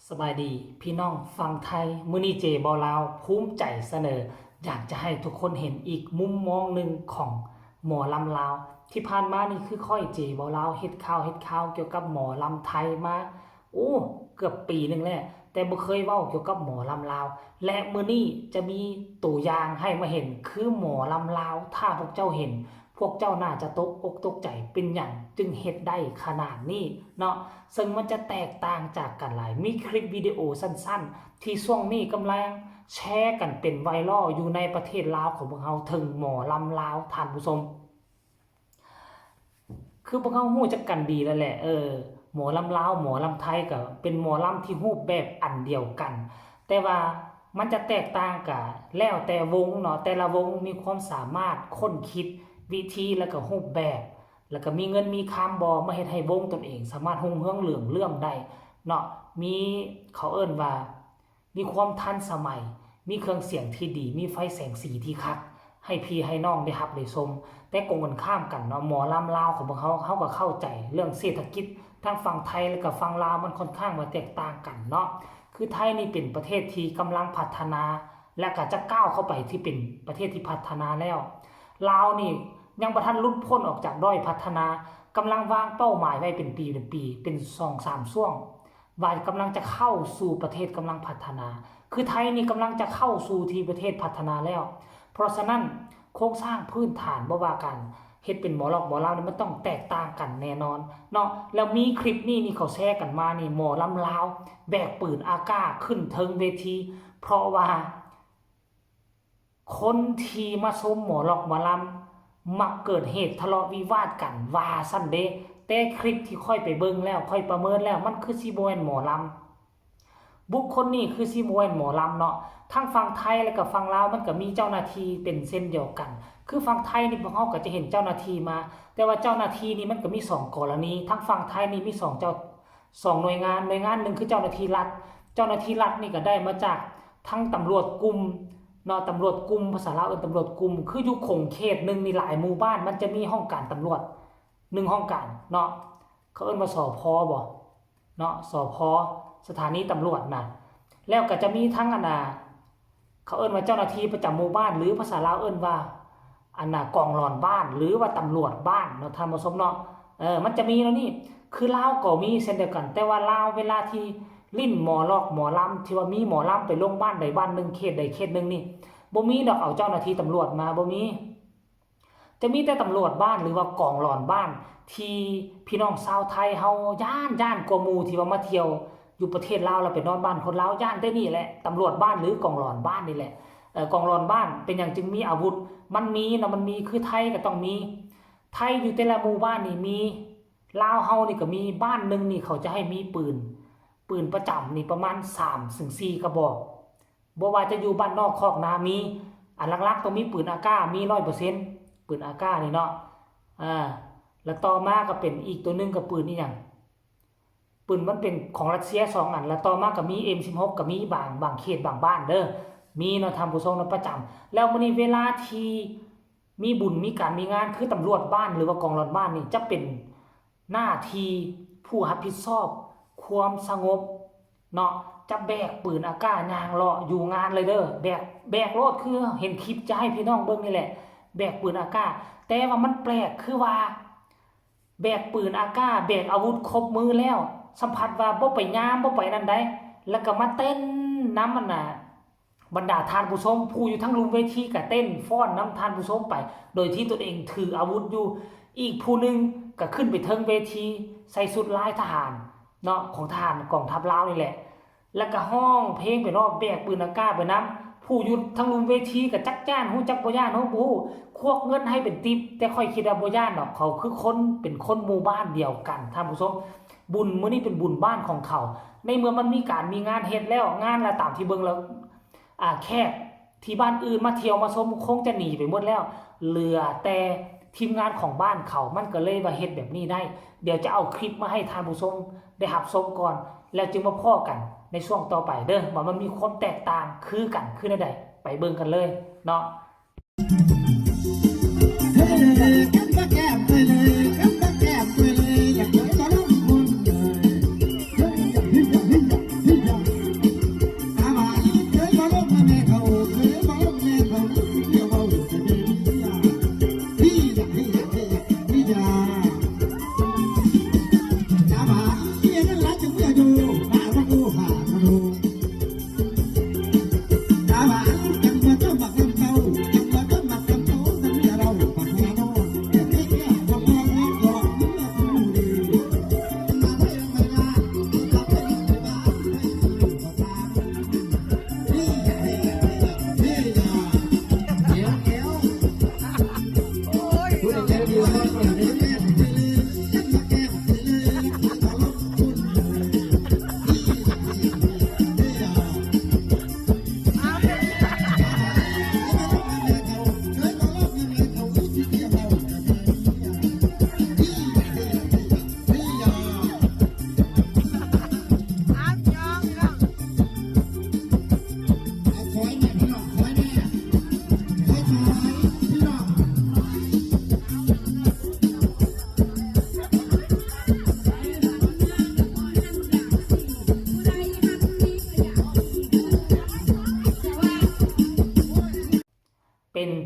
ສະບາຍດີພີ່ນ້ອງຝັ່ງໄທ, ມື້ນີ້ເຈເວົ້າລາວພູມໃຈສະເໜີ ຢາກຈະໃຫ້ທຸກຄົນເຫັນອີກມຸມມອງໜຶ່ງຂອງໝໍລຳລາວ. ທີ່ຜ່ານມານີ້ຄືຂ້ອຍເຈເວົ້າລາວເຮັດຂ່າວ ເຮັດຂ່າວກ່ຽວກັບໝໍລຳໄທມາ ໂອ້ ເກືອບປີໜຶ່ງແລ້ວ ແຕ່ບໍ່ເຄີຍເວົ້າກ່ຽວກັບໝໍລຳລາວ ແລະ ມື້ນີ້ຈະມີໂຕຢ່າງໃຫ້ມາເຫັນ ຄືໝໍລຳລາວ ຖ້າພວກເຈົ້າເຫັນ ພວກເຈົ້າໜ້າຈະຕົກອົກຕົກໃຈ ເປັນຫຍັງຈຶ່ງເຮັດໄດ້ຂະໜາດນີ້ເນາະ ເຊິ່ງມັນຈະແຕກຕ່າງຈາກກັນຫຼາຍ. ມີຄລິບວິດີໂອສັ້ນໆ ທີ່ຊ່ວງນີ້ກຳລັງແຊກັນເປັນໄວຣັລຢູ່ໃນປະເທດລາວຂອງພວກເຮົາ ເຖິງໝໍລຳລາວ ທ່ານຜູ້ຊົມ. ຄືພວກເຮົາຮູ້ຈັກກັນດີແລ້ວແຫຼະ ເອີ ໝໍລຳລາວ ໝໍລຳໄທ ກໍເປັນໝໍລຳທີ່ຮູບແບບອັນດຽວກັນ ແຕ່ວ່າມັນຈະແຕກຕ່າງກະແລ້ວແຕ່ວົງເນາະ, ແຕ່ລະວົງມີຄວາມສາມາດຄົ້ນຄິດວິທີ ແລະ ກໍຮູບແບບ ແລະ ກໍມີເງິນມີຄຳບໍ່ ມາເຮັດໃຫ້ວົງຕົນເອງສາມາດຮຸ່ງເຮືອງເຫຼືອງເຫຼື້ອມໄດ້ເນາະ, ມີ ເຂົາເອີ້ນວ່າ ມີຄວາມທັນສະໄໝ, ມີເຄື່ອງສຽງທີ່ດີ, ມີໄຟແສງສີທີ່ຄັກ ໃຫ້ພີ່ໃຫ້ນ້ອງໄດ້ຮັບໄດ້ຊົມ. ແຕ່ກົງກັນຂ້າມກັນເນາະ, ໝໍລຳລາວຂອງພວກເຮົາ ເຮົາກໍເຂົ້າໃຈເລື່ອງເສດຖະກິດ ທັງຝັ່ງໄທ ແລະ ກໍຝັ່ງລາວ ມັນຄ່ອນຂ້າງວ່າແຕກຕ່າງກັນເນາະ. ຄືໄທນີ້ເປັນປະເທດທີ່ກຳລັງພັດທະນາ ແລະ ກໍຈະກ້າວເຂົ້າໄປທີ່ເປັນປະເທດທີ່ພັດທະນາແລ້ວ. ລາວນີ້ຍັງບໍ່ທັນຫຼຸດພົ້ນອອກຈາກດ້ອຍພັດທະນາ, ກຳລັງວາງເປົ້າໝາຍໄວ້ເປັນປີເປັນປີ ເປັນສອງສາມຊ່ວງ ວ່າກຳລັງຈະເຂົ້າສູ່ປະເທດກຳລັງພັດທະນາ, ຄືໄທນີ້ກຳລັງຈະເຂົ້າສູ່ທີ່ປະເທດພັດທະນາແລ້ວ. ເພາະສະນັ້ນ ໂຄງສ້າງພື້ນຖານ ບໍ່ວ່າການເຮັດເປັນໝໍລອກໝໍລຳນີ້ ມັນຕ້ອງແຕກຕ່າງກັນແນ່ນອນເນາະ. ແລ້ວມີຄລິບນີ້ ນີ້ເຂົາແຊກັນມານີ້ ໝໍລຳລາວແບກປືນອາກາຂຶ້ນເທິງເວທີ ເພາະວ່າ ຄົນທີ່ມາຊົມໝໍລອກໝໍລຳ ມັກເກີດເຫດທະເລາະວິວາດກັນ ວ່າຊັ້ນເດ້. ແຕ່ຄລິບທີ່ຂ້ອຍໄປເບິ່ງແລ້ວ ຂ້ອຍປະເມີນແລ້ວ ມັນຄືຊິບໍ່ແມ່ນໝໍລຳ. ບຸກຄົນນີ້ຄືຊິບໍ່ແມ່ນໝໍລຳເນາະ. ທັງຝັ່ງໄທ ແລະ ກໍຝັ່ງລາວ ມັນກໍມີເຈົ້າໜ້າທີ່ເປັນເຊັ່ນດຽວກັນ. ຄືຝັ່ງໄທນີ້ ພວກເຮົາກໍຈະເຫັນເຈົ້າໜ້າທີ່ມາ, ແຕ່ວ່າເຈົ້າໜ້າທີ່ນີ້ ມັນກໍມີສອງກໍລະນີ. ທັງຝັ່ງໄທນີ້ມີສອງເຈົ້າ ສອງໜ່ວຍງານ, ໜ່ວຍງານໜຶ່ງຄືເຈົ້າໜ້າທີ່ລັດ, ເຈົ້າໜ້າທີ່ລັດນີ້ກໍໄດ້ມາຈາກທັງຕຳຫຼວດກຸ່ມເນາະ, ຕຳຫຼວດກຸ່ມ ພາສາລາວເອີ້ນຕຳຫຼວດກຸ່ມ, ຄືຢູ່ຂົງເຂດໜຶ່ງນີ້ຫຼາຍໝູ່ບ້ານ ມັນຈະມີຫ້ອງການຕຳຫຼວດໜຶ່ງຫ້ອງການເນາະ, ເຂົາເອີ້ນວ່າ ສພ ບໍເນາະ, ສພ ສະຖານີຕຳຫຼວດນະ, ແລ້ວກໍຈະມີທັງ ອັນນ່າ ເຂົາເອີ້ນວ່າເຈົ້າໜ້າທີ່ປະຈຳໝູ່ບ້ານ ຫຼື ພາສາລາວເອີ້ນວ່າ ອັນນ່າ ກອງຫຼອນບ້ານ ຫຼືວ່າຕຳຫຼວດບ້ານເນາະ ທ່ານຜູ້ຊົມເນາະ. ເອີ ມັນຈະມີແນວນີ້ ຄືລາວກໍມີເຊັ່ນດຽວກັນ, ແຕ່ວ່າລາວເວລາທີ່ຫຼິ້ນໝໍລອກໝໍລຳ ທີ່ວ່າມີໝໍລຳໄປລົງບ້ານໃດບ້ານໜຶ່ງ ເຂດໃດເຂດໜຶ່ງນີ້ ບໍ່ມີດອກເອົາເຈົ້າໜ້າທີ່ຕຳຫຼວດມາ ບໍ່ມີ. ຈະມີແຕ່ຕຳຫຼວດບ້ານ ຫຼືວ່າກອງຫຼອນບ້ານ ທີ່ພີ່ນ້ອງຊາວໄທເຮົາຢ້ານ ຢ້ານກວ່າໝູ່ ທີ່ວ່າມາທ່ຽວຢູ່ປະເທດລາວ ແລ້ວໄປນອນບ້ານຄົນລາວ ຢ້ານແຕ່ນີ້ແຫຼະ ຕຳຫຼວດບ້ານ ຫຼືກອງຫຼອນບ້ານນີ້ແຫຼະ. ເອີ ກອງຫຼອນບ້ານເປັນຫຍັງຈຶ່ງມີອາວຸດ? ມັນມີເນາະ, ມັນມີ ຄືໄທກໍຕ້ອງມີ, ໄທຢູ່ແຕ່ລະໝູ່ບ້ານນີ້ມີ, ລາວເຮົານີ້ກໍມີ, ບ້ານໜຶ່ງນີ້ເຂົາຈະໃຫ້ມີປືນ ປືນປະຈຳນີ້ປະມານສາມເຖິງສີ່ກະບອກ. ບໍ່ວ່າຈະຢູ່ບ້ານນອກຄອກນາມີ, ອັນຫຼັກໆຕ້ອງມີປືນອາກ້າ ມີຮ້ອຍເປີເຊັນ ປືນອາກ້ານີ້ເນາະ. ອາ ແລ້ວຕໍ່ມາກໍເປັນອີກຕົວໜຶ່ງກໍປືນອີຫຍັງ? ປືນມັນເປັນຂອງຣັດເຊຍສອງອັນ, ແລ້ວຕໍ່ມາກໍມີເອັມສິບຫົກ ກໍມີບາງ ບາງເຂດບາງບ້ານເດີ ມີເນາະທ່ານຜູ້ຊົມເນາະ ປະຈຳ. ແລ້ວມື້ນີ້ເວລາທີ່ ມີບຸນມີການມີງານ ຄືຕຳຫຼວດບ້ານ ຫຼືວ່າກອງຫຼອນບ້ານນີ້ ຈະເປັນໜ້າທີ່ຜູ້ຮັບຜິດຊອບຄວາມສະຫງົບເນາະ, ຈະແບກປືນອາກ້າຍ່າງເລາະຢູ່ງານເລີຍເດີ, ແບກ ແບກໂລດ ຄືເຫັນຄລິບຈະໃຫ້ພີ່ນ້ອງເບິ່ງນີ້ແຫຼະ ແບກປືນອາກ້າ. ແຕ່ວ່າມັນແປກ ຄືວ່າ ແບກປືນອາກ້າ ແບກອາວຸດຄົບມືແລ້ວ ສຳຜັດວ່າບໍ່ໄປຍາມ ບໍ່ໄປນັ້ນໃດ ແລ້ວກໍມາເຕັ້ນນຳ ອັນນ່າ ບັນດາທ່ານຜູ້ຊົມ ຜູ້ຢູ່ທາງລຸ່ມເວທີກໍເຕັ້ນຟ້ອນນຳທ່ານຜູ້ຊົມໄປ ໂດຍທີ່ຕົນເອງຖືອາວຸດຢູ່, ອີກຜູ້ໜຶ່ງກໍຂຶ້ນໄປເທິງເວທີ ໃສ່ຊຸດລາຍທະຫານເນາະ ຂອງທະຫານກອງທັບລາວນີ້ແຫຼະ ແລ້ວກໍຮ້ອງເພງໄປເນາະ ແບກປືນອາກ້າໄປນຳ. ຜູ້ຢູ່ທາງລຸ່ມເວທີກໍຈັກຢ້ານ ຮູ້ຈັກບໍ່ຢ້ານ ຮູ້ບໍ່ຮູ້ ຄວັກເງິນໃຫ້ເປັນຕິບ. ແຕ່ຂ້ອຍຄິດວ່າບໍ່ຢ້ານດອກ ເຂົາຄືຄົນ ເປັນຄົນໝູ່ບ້ານດຽວກັນ ທ່ານຜູ້ຊົມ. ບຸນມື້ນີ້ເປັນບຸນບ້ານຂອງເຂົາ ໃນເມື່ອມັນມີການມີງານເຮັດແລ້ວ ງານລະຕາມທີ່ເບິ່ງແລ້ວ ອາ ແຂກທີ່ບ້ານອື່ນມາທ່ຽວມາຊົມຄົງຈະໜີໄປໝົດແລ້ວ ເຫຼືອແຕ່ທີມງານຂອງບ້ານເຂົາ ມັນກໍເລີຍວ່າເຮັດແບບນີ້ໄດ້. ດຽວຈະເອົາຄລິບມາໃຫ້ທ່ານຜູ້ຊົມໄດ້ຮັບຊົມກ່ອນ ແລ້ວຈຶ່ງມາພໍ້ກັນໃນຊ່ວງຕໍ່ໄປເດີ ວ່າມັນມີຄວາມແຕກຕ່າງຄືກັນຄືແນວໃດ ໄປເບິ່ງກັນເລີຍເນາະ.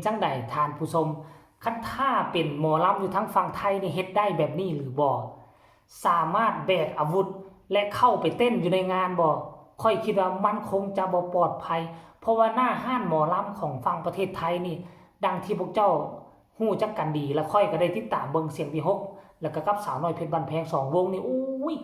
ຈັ່ງໃດທ່ານຜູ້ຊົມ? ຄັນຖ້າເປັນໝໍລຳຢູ່ທາງຝັ່ງໄທນີ້ ເຮັດໄດ້ແບບນີ້ຫຼືບໍ່? ສາມາດແບກອາວຸດ ແລະ ເຂົ້າໄປເຕັ້ນຢູ່ໃນງານບໍ່? ຂ້ອຍຄິດວ່າມັນຄົງຈະບໍ່ປອດໄພ ເພາະວ່າໜ້າຮ້ານໝໍລຳຂອງຝັ່ງປະເທດໄທນີ້ ດັ່ງທີ່ພວກເຈົ້າຮູ້ຈັກກັນດີ ແລະ ຂ້ອຍກໍໄດ້ຕິດຕາມເບິ່ງສຽງວິຫົກ ແລະ ກໍກັບສາວນ້ອຍເພັດບ້ານແພງ ສອງວົງນີ້ ໂອ້ຍ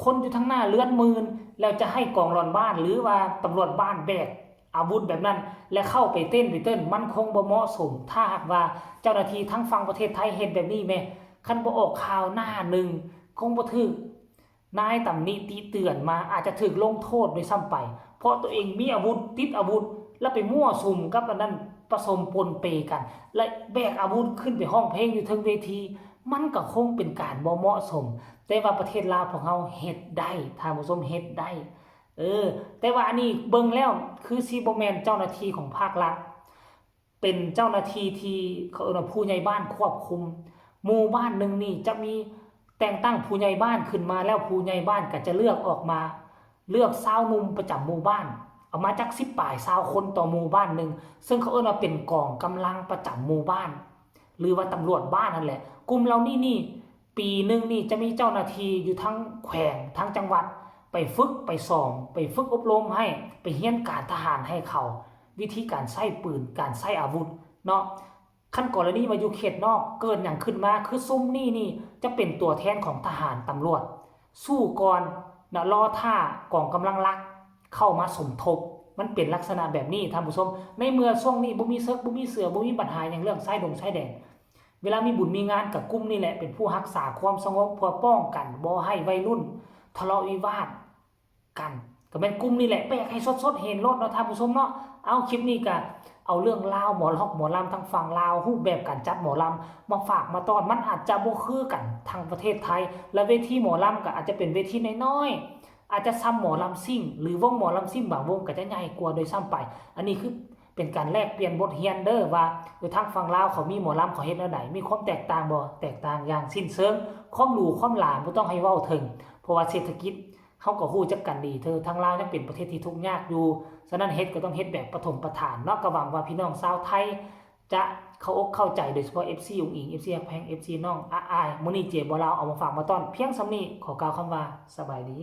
ຄົນຢູ່ທາງໜ້າເລືອດມື່ນ ແລ້ວຈະໃຫ້ກອງຫຼອນບ້ານ ຫຼືວ່າຕຳຫຼວດບ້ານແບກອາວຸດແບບນັ້ນ ແລະ ເຂົ້າໄປເຕັ້ນໄປເຕີ້ນ ມັນຄົງບໍ່ເໝາະສົມ. ຖ້າຫາກວ່າເຈົ້າໜ້າທີ່ທາງຝັ່ງປະເທດໄທເຮັດແບບນີ້ແມ້ ຄັນບໍ່ອອກຂ່າວໜ້າໜຶ່ງ ຄົງບໍ່ຖືກນາຍຕຳໜິຕິເຕືອນມາ ອາດຈະຖືກລົງໂທດດ້ວຍຊ້ຳໄປ ເພາະຕົວເອງມີອາວຸດ ຕິດອາວຸດ ແລ້ວໄປມົ້ວສຸມກັບອັນນັ້ນ ປະສົມປົນເປກັນ ແລະ ແບກອາວຸດຂຶ້ນໄປຮ້ອງເພງຢູ່ເທິງເວທີ ມັນກໍຄົງເປັນການບໍ່ເໝາະສົມ. ແຕ່ວ່າປະເທດລາວພວກເຮົາເຮັດໄດ້ ທ່ານຜູ້ຊົມ ເຮັດໄດ້. ເອີ ແຕ່ວ່າອັນນີ້ເບິ່ງແລ້ວຄືຊິບໍ່ແມ່ນເຈົ້າໜ້າທີ່ຂອງພາກລັດ ເປັນເຈົ້າໜ້າທີ່ທີ່ເຂົາເອີ້ນວ່າຜູ້ໃຫຍ່ບ້ານຄວບຄຸມ. ໝູ່ບ້ານໜຶ່ງນີ້ຈະມີແຕ່ງຕັ້ງຜູ້ໃຫຍ່ບ້ານຂຶ້ນມາ ແລ້ວຜູ້ໃຫຍ່ບ້ານກໍຈະເລືອກອອກມາ ເລືອກຊາວໜຸ່ມປະຈຳໝູ່ບ້ານ ເອົາມາຈັກສິບປາຍຊາວຄົນຕໍ່ໝູ່ບ້ານໜຶ່ງ ເຊິ່ງເຂົາເອີ້ນວ່າເປັນກອງກຳລັງປະຈຳໝູ່ບ້ານ ຫຼືວ່າຕຳຫຼວດບ້ານຫັ້ນແຫຼະ. ກຸ່ມເຫຼົ່ານີ້ນີ້ ປີໜຶ່ງນີ້ຈະມີເຈົ້າໜ້າທີ່ຢູ່ທັງແຂວງ ທັງຈັງຫວັດ ໄປຝຶກ ໄປສອນ ໄປຝຶກອົບຮົມໃຫ້ ໄປຮຽນການທະຫານໃຫ້ເຂົາ ວິທີການໃຊ້ປືນ ການໃຊ້ອາວຸດເນາະ. ຄັນກໍລະນີວ່າຢູ່ເຂດນອກເກີດຫຍັງຂຶ້ນມາ ຄືຊຸມນີ້ນີ້ຈະເປັນຕົວແທນຂອງທະຫານຕຳຫຼວດ ສູ້ກ່ອນນະ ລໍຖ້າກອງກຳລັງຫຼັກເຂົ້າມາສົມທົບ ມັນເປັນລັກສະນະແບບນີ້ທ່ານຜູ້ຊົມ. ໃນເມື່ອຊ່ວງນີ້ບໍ່ມີເສິກ ບໍ່ມີເສືອ ບໍ່ມີບັນຫາຫຍັງເລື່ອງຊາຍດົງຊາຍແດນ ເວລາມີບຸນມີງານກະກຸ່ມນີ້ແຫຼະເປັນຜູ້ຮັກສາຄວາມສະຫງົບ ເພື່ອປ້ອງກັນບໍ່ໃຫ້ໄວລຸ້ນທະເລາະວິວາດກັນ ກະແມ່ນກຸ່ມນີ້ແຫຼະ. ແບກໃຫ້ສົດໆເຫັນໂລດເນາະທ່ານຜູ້ຊົມເນາະ. ເອົາ ຄລິບນີ້ກະເອົາເລື່ອງລາວໝໍລັອກໝໍລຳທາງຝັ່ງລາວ ຮູບແບບການຈັດໝໍລຳມາຝາກມາຕ້ອນ. ມັນອາດຈະບໍ່ຄືກັນທາງປະເທດໄທ ແລະ ເວທີໝໍລຳກະອາດຈະເປັນເວທີນ້ອຍໆ ອາດຈະຊ່ຳໝໍລຳຊິ້ງ ຫຼື ວົງໝໍລຳຊິ້ງບາງວົງກໍຈະໃຫຍ່ກວ່າໂດຍຊ້ຳໄປ. ອັນນີ້ຄືເປັນການແລກປ່ຽນບົດຮຽນເດີ້ ວ່າ ເອີ ທາງຝັ່ງລາວເຂົາມີໝໍລຳ ເຂົາເຮັດແນວໃດ ມີຄວາມແຕກຕ່າງບໍ່? ແຕກຕ່າງຢ່າງສິ້ນເຊີງ. ຄວາມຫຼູຄວາມຫຼາບໍ່ຕ້ອງໃຫ້ເວົ້າເຖິງ ເພາະວ່າເສດຖະກິດເຮົາກໍຮູ້ຈັກກັນດີເທີ ທາງລາວຍັງເປັນປະເທດທີ່ທຸກຍາກຢູ່. ສະນັ້ນເຮັດກໍຕ້ອງເຮັດແບບປະຖົມປະຖານເນາະ. ກໍຫວັງວ່າພີ່ນ້ອງຊາວໄທຈະເຂົ້າອົກເຂົ້າໃຈ ໂດຍສະເພາະ ເອັຟຊີ ອຸງອິງ ເອັຟຊີ ຮັກແພງ ເອັຟຊີ ນ້ອງອາອາຍ. ມື້ນີ້ເຈບໍ່ລາວເອົາມາຝາກມາຕ້ອນພຽງສ່ຳນີ້. ຂໍກ່າວຄຳວ່າສະບາຍດີ.